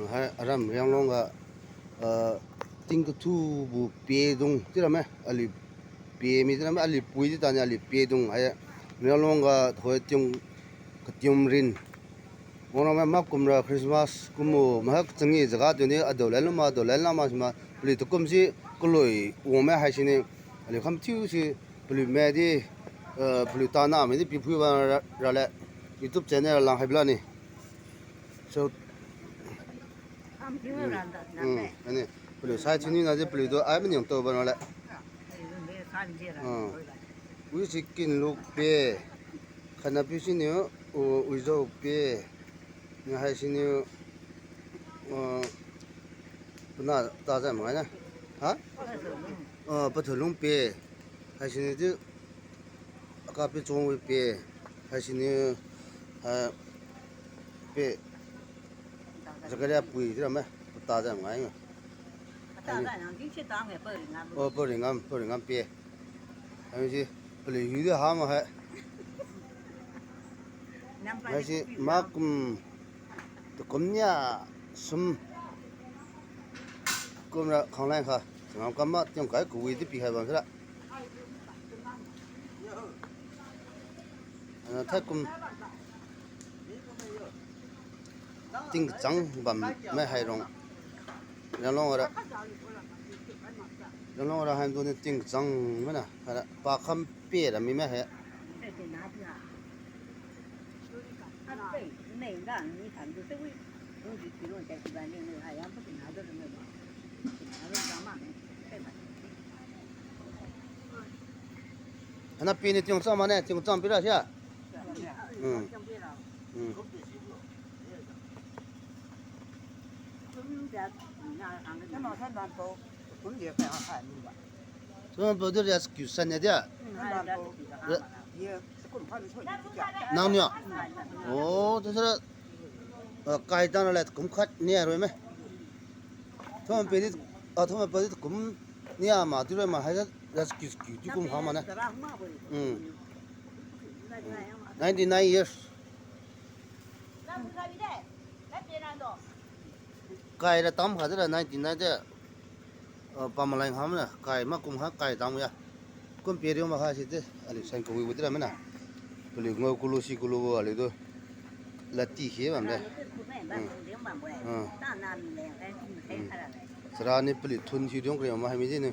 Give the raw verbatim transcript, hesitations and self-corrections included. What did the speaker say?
Hai aram Rianglong ga, ah, ting kathubo pedung chiu ramme, aliu pemi chiu ramme, aliu pui di tani aliu pedung hai Rianglong ga thoi tiung katium rin. Wang ramme makumra Christmas kumbo mahak changi jaga tiuni adao len lama, adao len lama sima paliu tukum si kaloi wangme haisini aliu kham thiu si paliu medi, ah, paliu tana medi piphui ba ra, rale YouTube channel lang hai bila ni. So, mm, ani, paliu sai thiuni na di paliu tu ai maning tao ba nale. Ah. Wi si kinluk pe, khatna piu siniu, u, uizao pe, ni haisiniu, ah, puna ta zai mangai na. Ha? Ah, pathu lung pe, haisiniu di, aka pe chong wi pe, haisiniu, ha, pe, Zakaria pui chiu ramme, pata zai mangai nga. O, pau ringam, pau ringam pe. Haisi, paliu hiu di ha ma hai. Haisi, makum, tukum nia sum. Kumra khangleng kha, changam kam ma tiang kai kawi di pikhai bam sira. Ana thaikum ting kachang bamme hairong. Rianglong ra. Rianglong ra haiduni ting kachang mena, hara pakham pe ra mime hai. Hana pini tiong chang mane, tiong chang pira sia. Hmm. Hmm. Tuan pau di rias kiu san ya dia. Ra-, nang niu. Oh, tu sara, ah, kai tang ra le kum khat nia roi me. Tuan pau di, ah, tuan pau di kum nia ma tu roi ma hai rias kiu kiu di kum ha mane. Hmm. Ninety nine years. Kai ra tam kha de ra ninety nine de. Ah, pamaleng ham na, kai makum ha kai tam ya. Kum period ma kha si de, aliu san kawibo de ra mena. Paliu ngao kulu si kulu bo aliu tu. Lati khe bam de. Hmm. Hmm. Chara ni paliu thun thiu diong kre ma hai mi de ni.